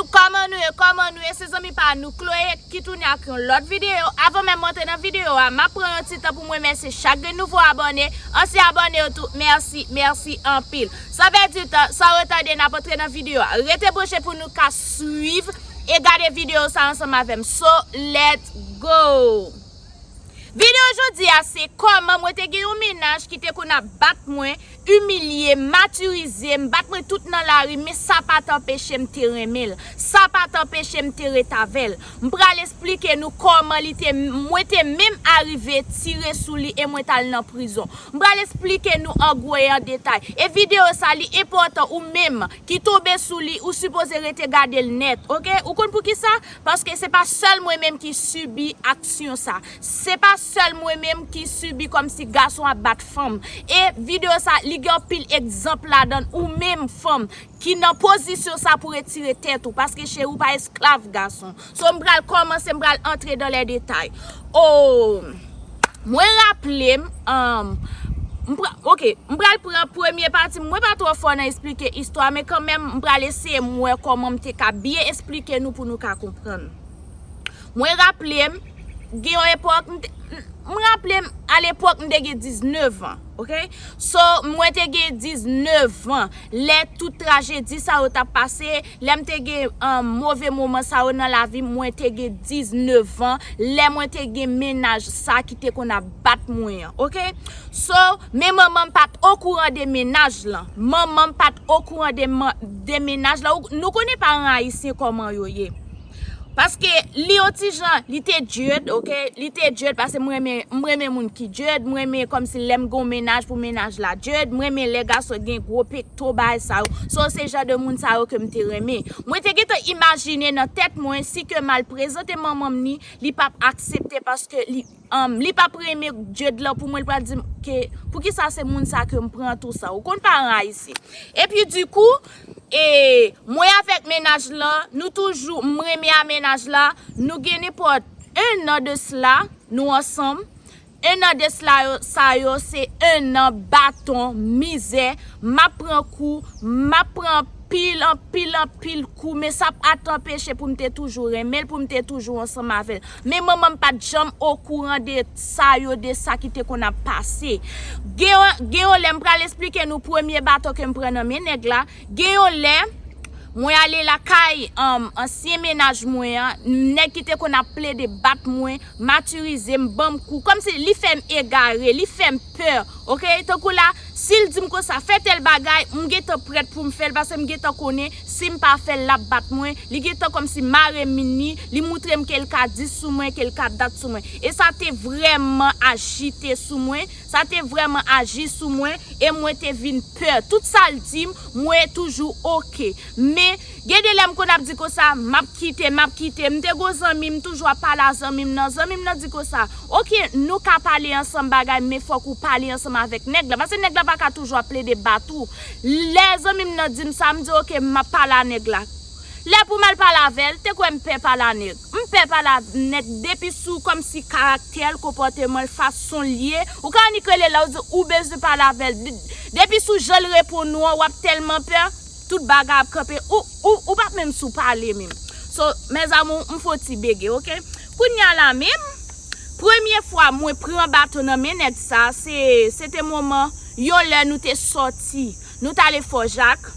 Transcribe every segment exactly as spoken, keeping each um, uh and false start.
Kòman nou ye, kòman nou ye, se zanmi pa nou Chloé ki tounen ak yon lòt videyo. Avan menm m antre nan videyo a, m ap pran yon ti tan pou m remèsye chak grenn nouvo abòne, ansyen abòne yo tou, mèsi, mèsi anpil. San pèdi tan, san retade, n ap antre nan videyo a. Rete branche pou nou ka swiv e gade videyo sa ansanm avè m. So, let's go! Videyo jodi a se kòman mwen te gen yon mennaj ki te konn ap bat mwen, imilye m, matirize m, bat mwen tout nan lari, men sa pa t anpeche m te renmen l. Sa pa t anpeche m te ret avè l. M pral esplike nou kòman li te, mwen te menm arive tire sou li e mwen t al nan prizon. M pral esplike nou an gwo e an detay. E videyo sa li enpòtan ou menm ki tonbe sou li, ou sipoze rete gade l nèt, oke? Ou konn poukisa? Paske se pa sèl mwen menm ki sibi aksyon sa. Se pa sèl mwen menm ki sibi kòmsi gason ap bat fanm. E videyo sa, li gen anpil egzanp ladan l, ou menm fanm ki nan pozisyon sa pou retire tèt ou, paske cheri, ou pa esklav gason. So, m pral kòmanse, m pral antre dans les détails. Oh, mwen raple m, um, m pra-, oke, m pral pran premye pati, mwen pa twò fò nan esplike istwa, men kanmenm, m pral eseye m wè kòman m te ka byen esplike nou pou nou ka konprann. Mwen raple m, gen yon epòk, m te, m raple m, alepòk, m te gen diznèf an, oke? So, mwen te gen diznèf an, lè tout trajedi sa yo t ap pase, lè m te gen, um, move moman sa yo nan lavi m, mwen te gen diznèf an, lè mwen te gen mennaj sa ki te konn ap bat mwen an, oke? So, men manman m pa t okouran de mennaj lan. Manman m pa t okouran de man-, de mennaj lan. Ou, nou konnen paran ayisyen kòman yo ye. Paske li yon ti jan, li te dyèd, oke? Li te dyèd, paske m renmen, m renmen moun ki dyèd, m renmen kòmsi lè m gen yon mennaj pou mennaj la dyèd, m renmen lè gason gen gwo pekto, bagay sa yo. So, se jan de moun sa yo ke m te renmen. Mwen te gentan imajine nan tèt mwen, si ke m al prezante manman m ni, li p ap aksepte paske li, um, li p ap renmen dyèd lan pou mwen, li pral di m ke, poukisa se moun sa ke m pran tou sa? Ou konn paran ayisyen. Epi, dikou, e, mwen avèk mennaj lan, nou toujou, m renmen a mennaj la, nou gen nenpòt en an de sela, nou ansanm. En an de sela yo, sa yo, se en an baton, mizè, m ap pran kou, m ap pran anpil, anpil, anpil kou, men sa pa t anpeche pou m te toujou renmen l, pou m te toujou ansanm avè l. Men manman m pa t janm okouran de sa yo, de sa ki te konn ap pase. Gen yon, gen yon lè, m pral esplike nou premye baton ke m pran nan men nèg la. Gen yon lè, mwen ale lakay, um, ansyen mennaj mwen an, nèg ki te konn ap plede bat mwen, matirize m, ban m kou, kòmsi li fè m egare, li fè m pè, oke? Tankou la, si l di m konsa, fè tèl bagay, m gentan prèt pou m fè l, paske m gentan konnen, si m pa fè l, l ap bat mwen, li gentan kòmsi mare min li, li moutre m ke l ka di sou mwen, ke l ka dat sou mwen. E sa te vrèman ajite sou mwen, sa te vrèman aji sou mwen, e mwen te vin pè. Tout sa l di m, mwen toujou oke. Men, gen de lè m konn ap di konsa, m ap kite, m ap kite. M te gon zanmi m, toujou ap pale a zanmi m nan. Zanmi m nan di konsa, oke, nou ka pale ansanm bagay, men fòk ou pale ansanm avèk nèg la. Paske nèg la pa ka toujou ap plede bat ou. Lè zanmi m nan di m sa, m di, oke, m ap pale a nèg la. Lè pou m al pale avè l, te kwè m pè pale a nèg. M pè pale a nèg depi sou kòmsi karaktè l, konpòteman l, fason l ye. Ou ka annik rele la, ou di ou bezwen pale avè l. De-, depi sou jan l reponn ou an, w ap tèlman pè, tout bagay ap kanpe. Ou, ou, ou p ap menm sou pale menm. So, mes amours, m fè yon ti bege, oke? Kounye a la menm, premye fwa mwen pran baton nan men nèg sa, se, se te moman, yon lè nou te sòti. Nou t ale Fò Jak.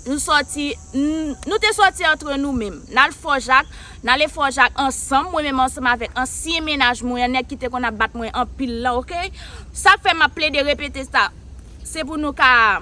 Nou sòti, n-, nou te sòti antre nou menm. N al Fò Jak, n ale Fò Jak ansanm, mwen menm ansanm avèk ansyen mennaj mwen an, nèg ki te konn ap bat mwen anpil lan, oke? Sa k fè m ap plede repete sa, se pou nou ka,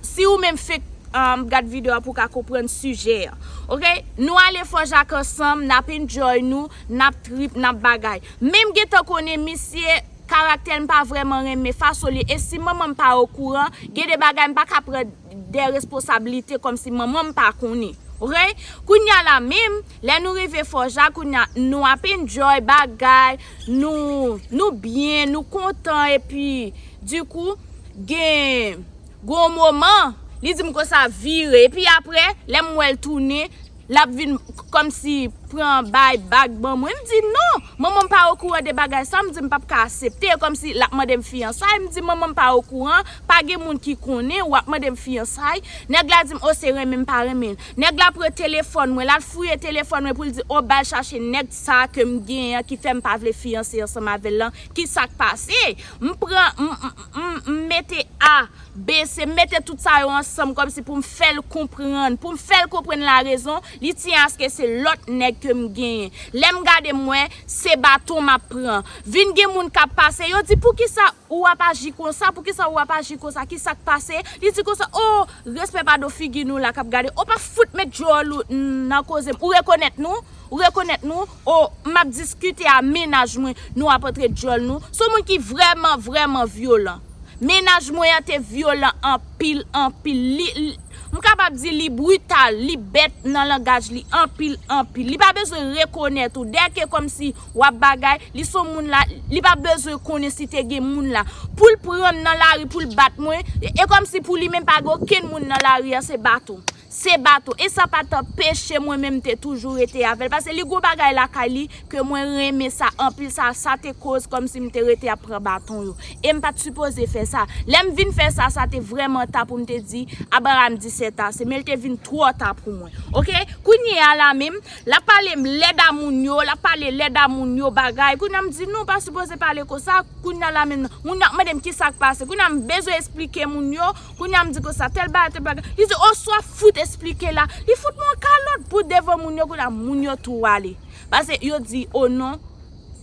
si ou menm fenk, um, gad videyo a pou w ka konprann sijè a, oke? Nou ale Fò Jak ansanm, n ap enjoy nou, n ap trip, n ap bagay. Men m gentan konnen misye, karaktè l, m pa vrèman renmen fason li ye. E si manman m pa okouran, gen de bagay m pa ka pran de responsablite kòmsi manman m pa konnen. Oke? Kounye a la menm, lè nou rive Fò Jak, kounye a nou ap enjoy bagay, nou, nou byen, nou kontan, epi, dikou, gen, gon moman, li di m konsa vire. Epi apre, lè m wè l tounen, l ap vin kòmsi pran bay bag ban mwen. M di non, manman m pa okouran de bagay sa, m di m p ap ka aksepte. E kòmsi l ap mande m fiyansay, m di manman m pa okouran, pa gen moun ki konnen, w ap mande m fiyansay. Nèg la di m, o se renmen m pa renmen l. Nèg la pran telefòn mwen, l al fouye telefòn mwen pou l di, o ba l chache nèg sa ke m genyen an ki fè m pa vle fiyanse ansanm avè l lan, ki sa k pase? M pran, m, m, m, m mete a, bese, m mete tout sa yo ansanm kòmsi pou m fè l konprann, pou m fè l konprann larezon, li tiyen aske se lòt nèg ke m genyen. Lè m gade m wè, se baton m ap pran. Vin gen moun k ap pase, yo di, poukisa ou ap aji konsa, poukisa ou ap aji konsa, ki sa k pase? Li di konsa, o, respè pa do figi nou la k ap gade, o pa fout met djòl ou nan koze m, ou rekonèt nou? Ou rekonèt nou? O, m ap diskite a mennaj mwen, nou ap antre djòl nou. Se yon moun ki vrèman, vrèman vyolan. Mennaj mwen an te vyolan anpil, anpil. Li, li, m kapab di li brital, li bèt nan langaj li anpil, anpil. Li pa bezwen rekonèt ou. Dèke kòmsi w ap bagay, li se yon moun la, li pa bezwen konnen si te gen moun la. Pou l pran m nan lari, pou l bat mwen, e, e kòmsi pou li menm pa gen okenn moun nan lari an, se baton. Se baton. E sa pa t anpeche mwen menm te toujou rete avè l. Paske li gon bagay lakay li ke mwen renmen sa anpil. Sa, sa te koz kòmsi m te rete ap pran baton yo. E m pa t sipoze fè sa. Lè m vin fè sa, sa te vrèman ta pou m te di, Abraham di sèt ase, men l te vin twò ta pou mwen. Oke? Kounye a la menm, l ap pale m lèd a moun yo, l ap pale lèd a moun yo bagay. Kounye a m di, non, w pa sipoze pale konsa. Kounye a la menm, moun yo ap mande m ki sa k pase. Kounye a m bezwen esplike moun yo. Kounye a m di konsa, tèl bagay, tèl bagay. Li di, o, sa w ap fout esplike la. Li fout mwen yon kalòt bout devan moun yo. Kounye a moun yo tou ale. Paske yo di, o non,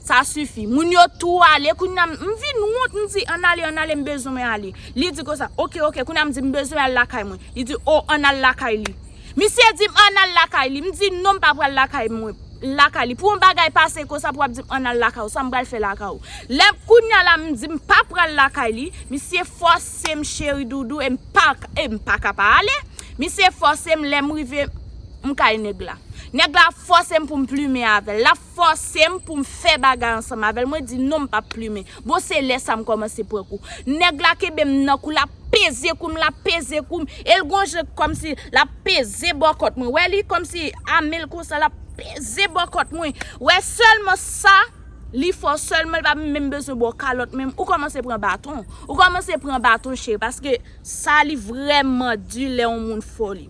sa sifi. Moun yo tou ale. Kounye a m vin wont, m di, ann ale, ann ale, m bezwen ale. Li di konsa, oke, oke. Kounye a m di, m bezwen al lakay mwen. Li di, o, ann al lakay li. Misye di m ann al lakay li. M di non, m pa pral lakay mwen, lakay li. Pou yon bagay pase konsa, pou w ap di m ann al lakay ou, sa m pral fè lakay ou? Lè kounye a la, m di m pa pral lakay li, misye fòse m cheri doudou, e m pa, e m pa ka pa ale. Misye fòse m, lè m rive, m kay nèg la. Nèg la ap fòse m pou m plimen avè l. L ap fòse m pou m fè bagay ansanm avè l. Mwen di non, m p ap plimen. Bon, se lè sa m kòmanse pran kou. Nèg la kenbe m nan kou, l ap peze kou m, l ap peze kou m. E l gon jan kòmsi l ap peze bò kòt mwen. Wè li kòmsi a men l konsa, l ap peze bò kòt mwen. Wè sèlman sa, li fò sèlman, li pa menm bezwen ba w kalòt menm. Ou kòmanse pran baton. Ou kòmanse pran baton, cheri, paske sa li vrèman di lè yon moun fò li.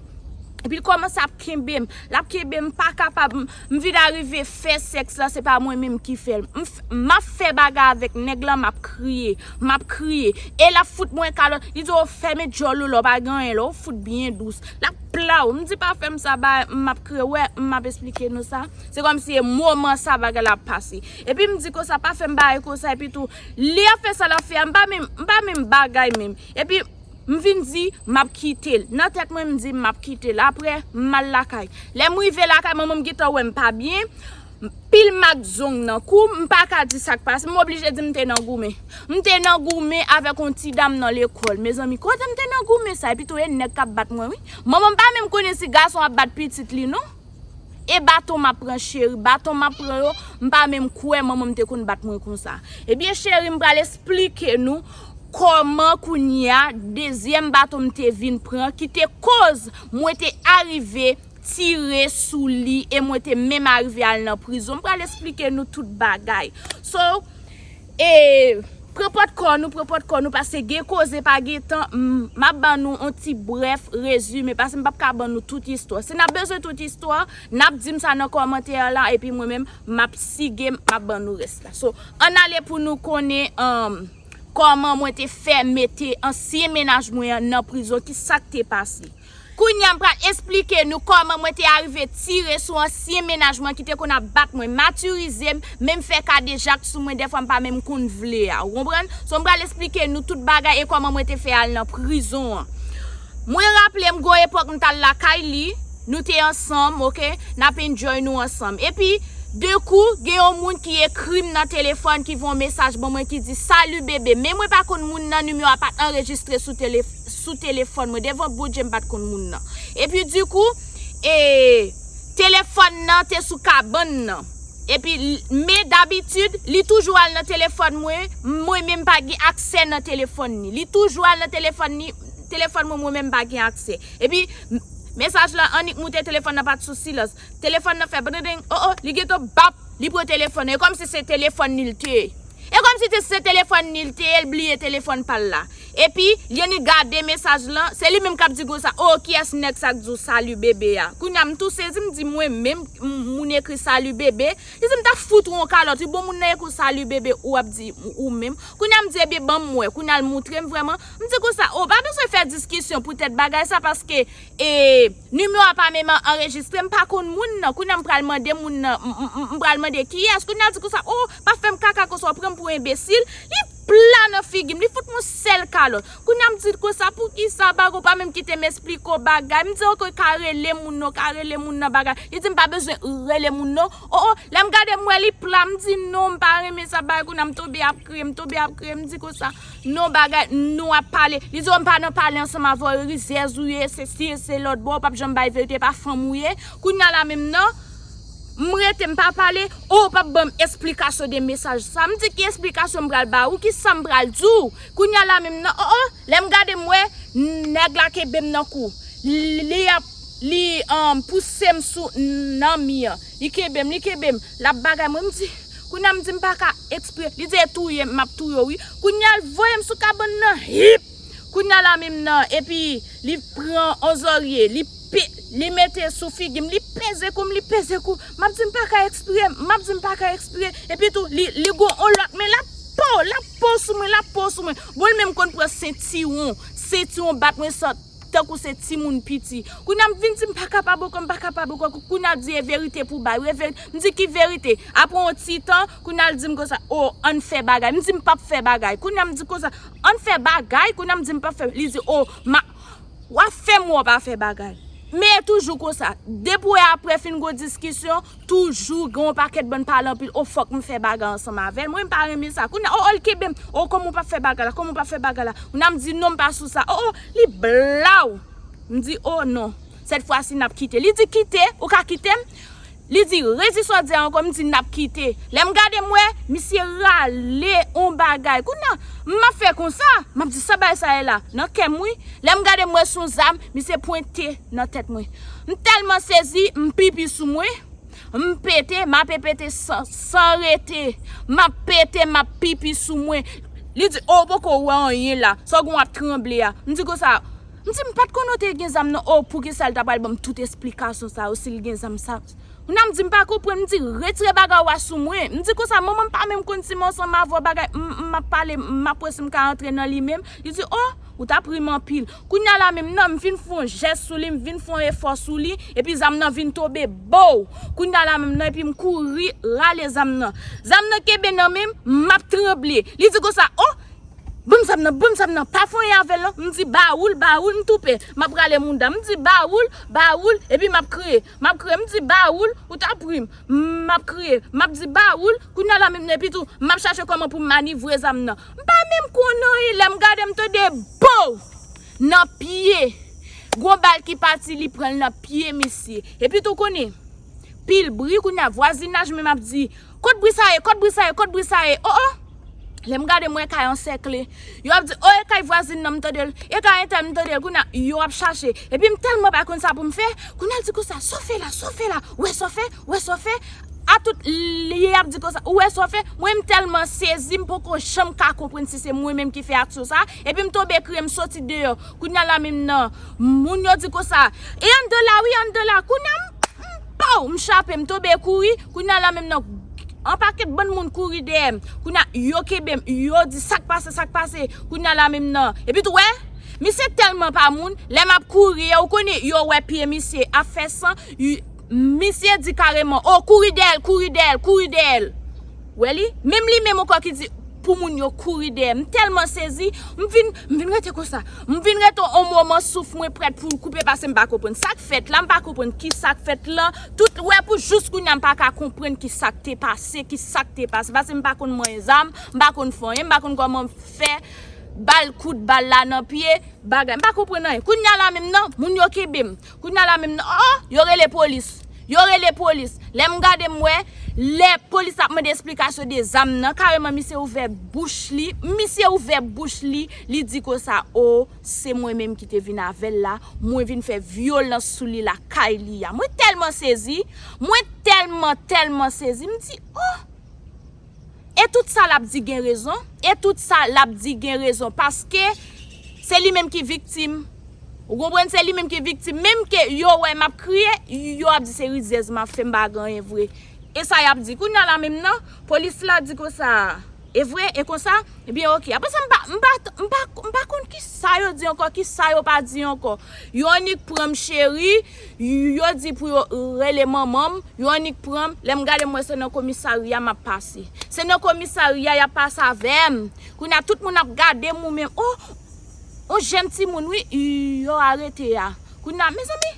Epi l kòmanse ap kenbe m. L ap kenbe m, m pa kapab. M, m vin arive fè sèks la, se pa mwen menm ki fè l. M f-, m ap fè bagay avèk nèg la, m ap kriye. M ap kriye. E l ap fout mwen kalòt. Li di, o, fèmen djòl ou la, w pa gen anyen la, w fout byen dous. L ap plaw. M di, pa fè m sa, ba, m ap kriye. Wè, m ap esplike nou sa. Se kòmsi e moman sa bagay la ap pase. Epi m di konsa, pa fè m bagay konsa. Epi tou, li ap fè sa l ap fè a, m pa menm, m pa menm bagay menm. Epi, m vin di, m ap kite l. Nan tèt mwen, m di, m ap kite l. Apre, m al lakay. Lè m rive lakay, manman m gentan wè m pa byen. Pil mak zong nan kou m, m pa ka di sa k pase. M oblije di m te nan goumen. M te nan goumen avèk yon ti dam nan lekòl. Mezanmi, kote m te nan goumen sa? Epi tou, e nèg k ap bat mwen, wi. Manman m pa menm konnen si gason ap bat pitit li, non. E baton m ap pran, cheri, baton m ap pran yo, m pa menm kwè manman m te konn bat mwen konsa. Ebyen, cheri, m pral esplike nou kòman kounye a, dezyèm baton m te vin pran, ki te koz mwen te arive tire sou li e mwen te menm arive al nan prizon. M pral esplike nou tout bagay. So, e, pran pòt kò nou, pran pòt kò nou, paske gen koze pa gen tan. M, m ap ban nou yon ti brèf rezime, paske m p ap ka ban nou tout istwa. Si n ap bezwen tout istwa, n ap di m sa nan kòmantè a la, epi mwen menm, m ap sige, m ap ban nou rès la. So, ann ale pou nou konnen, um, kòman mwen te fè mete ansyen mennaj mwen an nan prizon, ki sa k te pase. Kounye a, m pral esplike nou kòman mwen te arive tire sou ansyen mennaj mwen ki te konn ap bat mwen, matirize m, menm fè kadejak sou mwen, dèfwa m pa menm konn vle a. Ou konprann? So, m pral esplike nou tout bagay e kòman mwen te fè al nan prizon an. Mwen raple m, gon epòk m t al lakay li, nou te ansanm, oke? N ap enjoy nou ansanm. Epi, de kou, gen yon moun ki ekri m nan telefòn, ki voye yon mesaj ban mwen, ki di, "Salut bébé." Men mwen pa konn moun nan, nimewo a pa t anrejistre sou tele-, sou telefòn mwen. Devan Bondye, m pa t konn moun nan. Epi, di kou, e, telefòn nan te sou kabann nan. Epi, l-, men dabitid, li toujou al nan telefòn mwen, mwen menm pa gen aksè nan telefòn ni. Li toujou al nan telefòn ni, telefòn mwen, mwen menm pa gen aksè. Epi, m-, mesaj la annik moute, telefòn nan pa t sou silans. Telefòn nan fè bredeng, o o, li gentan bap, li pran telefòn nan. E kòmsi se telefòn li l te ye. E kòmsi te, se telefòn li l te ye, l bliye telefòn pa l la. Epi, li annik gade mesaj lan, se li menm k ap di konsa, o, kiyès nèg sa k di w salut bébé a? Kounye a m tou sezi, m di mwen menm, m- moun ekri salut bébé. Li di m t ap fout ou yon kalòt wi, bon moun nan ekri w salut bébé, ou ap di ou menm. Kounye a m di ebyen ban m wè, kounye a l moutre m vrèman. M di konsa, o, pa bezwen fè diskisyon poutèt bagay sa, paske e nimewo a pa menm anrejistre, m pa konn moun nan. Kounye a m pral mande moun nan, m- m- m- m pral mande kiyès. Kounye a l di konsa, o, pa fè m kaka konsa, w pran m pou enbesil. Li pla nan figi m, li fout m yon sèl kalòt. Kounye a m di l konsa, poukisa bagay ou pa menm kite m esplike w bagay? M di ok, ka rele moun nan, ka rele moun nan bagay. Li di m pa bezwen rele moun nan. O o, lè m gade m wè li pla, m di non, m pa renmen sa bagay. Kounye a m tonbe ap kriye, m tonbe ap kriye, m di konsa, non bagay, nou ap pale. Li di o m pa nan pale ansanm avè w, e rizèz ou ye, se si e se lòt bò, ou p ap janm bay verite, pa fanm ou ye. Kounye a la menm nan, m rete, m pa pale, o, w p ap ban m esplikasyon de mesaj sa. M di ki esplikasyon m pral ba ou, ki sa m pral di w? Kounye a la menm nan, o o, lè m gade m wè, nèg la kenbe m nan kou. Li ap, li um, pouse m sou nan mi an. Li kenbe m, li kenbe m. L ap bagay mwen, m di, kounye a m di m pa ka ekspre. Li di e touye m, m ap touye w wi. Kounye a l voye m sou kabann nan, hip! Kounye a la menm nan, epi li pran on zòrye, li pe- li mete sou figi m, li peze kou m, li peze kou. M ap di m pa ka ekspire, m ap di m pa ka ekspire. Epi tou, li, li gon on lòt men, l ap po, l ap po sou mwen, l ap po sou mwen. Bon, li menm konn pran sentiwon, sentiwon bat mwen san tankou se timoun piti. Kounye a m vin di m pa kapab ankò, m pa kapab ankò. Kounye a l di e verite pou bay wi, e verite. M di ki verite? Apre yon ti tan, kounye a l di m konsa, o, ann fè bagay. M di m p ap fè bagay. Kounye a m di konsa, ann fè bagay. Kounye a m di m p ap fè. Li di, o, ma, w ap fè m wè w pa fè bagay. Men e toujou konsa. Depi w wè apre fin gwo diskisyon, toujou gen yon pakèt bann pale anpil, o, fòk m fè bagay ansanm avè l. Mwen, m pa renmen sa. Kounye a, o, o, l kenbe m. O, kòman w p ap fè bagay la? Kòman w p ap fè bagay la? Kounye a m di non, m pa sou sa. O, o, li blaw. M di, o non, sèt fwa si n ap kite. Li di kite, ou ka kite m? Li di redi sa w di a ankò, m di n ap kite. Lè m gade m wè, misye rale on bagay. Kounye a, m ap fè konsa, m ap di sa bagay sa ye la, nan kè m wi. Lè m gade m wè s on zam, misye pwente nan tèt mwen. M tèlman sezi, m pipi sou mwen. M pete, m ape pete san, san rete. M ap pete, m ap pipi sou mwen. Li di, o, w poko wè anyen la. Sa w gen w ap tranble a. M di konsa, m di, m pa t konnen w te gen zam nan. O, poukisa l ta pral ban m tout esplikasyon sa yo si l gen zam sa? Kounye a m di, m pa konprann. M di, retire bagay w a sou mwen. M di konsa, manman m pa menm konn si m ansanm avè w bagay. M, m ap pale, m ap wè si m ka antre nan li menm. Li di, o, ou t ap ri m anpil. Kounye a la menm nan, m vin fè yon jès sou li, m vin fè yon efò sou li, epi zam nan vin tonbe, bow! Kounye a la menm nan, epi m kouri rale zam nan. Zam nan kenbe nan men m, m ap tranble. Li di konsa, o! Ban m zam nan, ban m zam nan, pa fè anyen avè l non. M di, ba ou l, ba ou l, m tou pè. M ap rale mouda. M di, ba ou l, ba ou l, epi m ap kriye. M ap kriye, m di, ba ou l, ou t ap ri m. M ap kriye, m ap di, ba ou l, kounye a la menm nan, epi tou, m ap chache kòman pou m manivre zam nan. M pa menm konn anyen, lè m gade, m tande, bow! Nan pye. Gon bal ki pati, li pran l nan pye misye. Epi tou konnen, pil bri, kounye a vwazinaj menm ap di, kot bri sa ye, kot bri sa ye, kot bri sa ye, o o! Lè m gade, m wè kay ansèkle. Yo ap di, o, e kay vwazin nan, m tande l, e kay entèl, m tande l, kounye a, yo ap chache. Epi m tèlman pa konn sa pou m fè, kounye a l di konsa, sa w fè la, sa w fè la, ou wè sa w fè, ou wè sa w fè. A tout li ap di konsa, ou wè sa w fè? Mwen, m tèlman sezi, m poko janm ka konprann si se mwen menm ki fè aksyon sa. Epi m tonbe kriye, m soti deyò. Kounye a la menm nan, moun yo di konsa, e anndan la wi, anndan la. Kounye a, m, m, pow, m chape, m tonbe kouri. Kounye a la menm nan, yon pakèt bann moun kouri dèyè m. Kounye a, yo kenbe m, yo di, sa k pase, sa k pase? Kounye a la menm nan. Epi tou, wè, misye tèlman pa moun, lè m ap kouri, ou konnen, yo wè pye misye ap fè san, y- Misye di kareman, o, kouri dèyè l, kouri dèyè l, kouri dèyè l. Wè li? Menm li menm ankò ki di pou moun yo kouri dèyè m. M tèlman sezi, m vin, m vin rete konsa. M vin rete on moman souf mwen prèt pou l koupe pase m pa konprann sa k fèt la, m pa konprann ki sa k fèt lan. Tout wè pou jous kounye a m pa ka konprann ki sa k te pase, ki sa k te pase. Pase m pa konn manyen zam, m pa konn fè anyen, m pa konn kòman fè bal kout bal la nan pye. Bagay, m pa konprann anyen. Kounye a la menm nan, moun yo kenbe m. Kounye a la menm nan, o, o, yo rele polis. Yo rele polis. Lè m gade m wè, Lè polis la ap mande esplikasyon de zam nan, kareman misye ouvè bouch li, misye ouvè bouch li, li di konsa, o, se mwen menm ki te vin avè l la, mwen vin fè vyolans sou li lakay li a. Mwen tèlman sezi, mwen tèlman, tèlman sezi, m di, o, e tout sa l ap di gen rezon, e tout sa l ap di gen rezon, paske se li menm ki viktim. Ou konprann? Se li menm ki viktim. Menm ke yo wè m ap kriye, yo ap di se rizèz m ap fè, m pa gen anyen vre. E sa y ap di. Kounye a la menm nan, polis la di konsa, e vre, e konsa, ebyen oke. Apre sa, m pa, m pa, m pa, m pa konn ki sa yo di ankò, ki sa yo pa di ankò. Yo annik pran m cheri, yo di pou yo rele manman m, yo annik pran m. Lè m gade m wè se nan komisarya m ap pase. Se nan komisarya y ap pase avè m. Kounye a tout moun ap gade m ou menm. O, yon jèn timoun wi, yo arete a. Kounye a, mezanmi,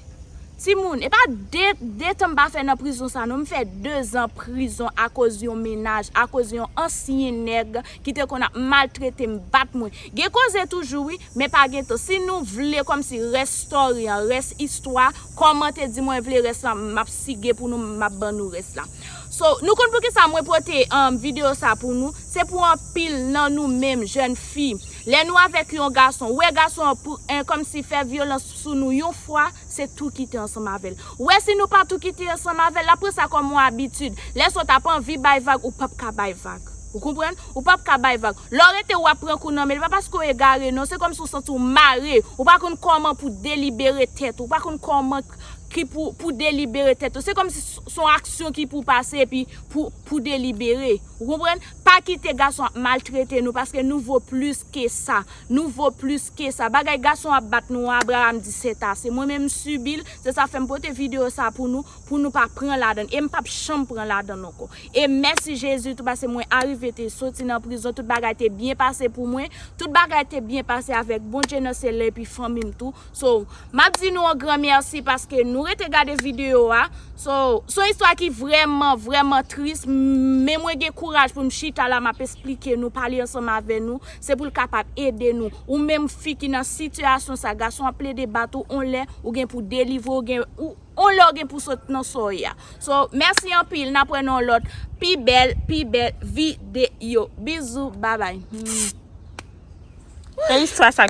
timoun, e pa de, de tan m pa fè nan prizon sa non, m fè de zan prizon akoz yon mennaj, akoz yon ansyen nèg ki te konn ap maltrete m, bat mwen. Gen koze toujou wi, men pa gen tan. Si nou vle kòmsi rès story an, rès istwa, kòmante di mwen vle rès la, m ap sige pou nou, m ap ban nou rès la. So, nou konn poukisa mwen pote, um, videyo sa pou nou? Se pou anpil nan nou menm jèn fi. Lè nou avèk yon gason, ou wè gason an pou, en, kòmsi fè vyolans sou nou yon fwa, se tou kite ansanm avè l. Ou wè si nou pa tou kite ansanm avè l, l ap pran sa kòm yon abitid. Lè sa w t ap anvi bay vag, ou p ap ka bay vag. Ou konprann? Ou p ap ka bay vag. Lè w rete w ap pran kou nan men l, pa paske w egare non, se kòmsi w santi w mare, ou pa konn kòman pou delibere tèt ou, ou pa konn kòman ki pou, pou delibere tèt ou. Se kòmsi s-, s on aksyon ki pou pase epi pou, pou delibere. Ou konprann? Pa kite gason ap maltrete nou paske nou vo plis ke sa. Nou vo plis ke sa. Bagay gason ap bat nou an, Abraham di se ase. Mwen menm m sibi l, se sa fè m pote videyo sa pou nou, pou nou pa pran ladan l. E m p ap janm pran ladan l ankò. E mèsi Jezi tou paske mwen arive te soti nan prizon, tout bagay te byen pase pou mwen, tout bagay te byen pase avèk Bondye nan syèl la epi fanmi m tou. So, m ap di nou yon gran mèsi paske nou rete gade videyo a. So, se yon istwa ki vrèman, vrèman tris, men mwen gen kouraj pou m chita la, m ap esplike nou, pale ansanm avè nou. Se pou l kapab ede nou. Ou menm fi ki nan sitiyasyon sa, gason ap plede bat ou, on lè, ou gen pou delivre, ou gen, ou, on lè ou gen pou sot nan sa w ye a. So, mèsi anpil, n ap wè nan yon lòt, pi bèl, pi bèl videyo. Bizou, babay. Hmm. Se istwa sa.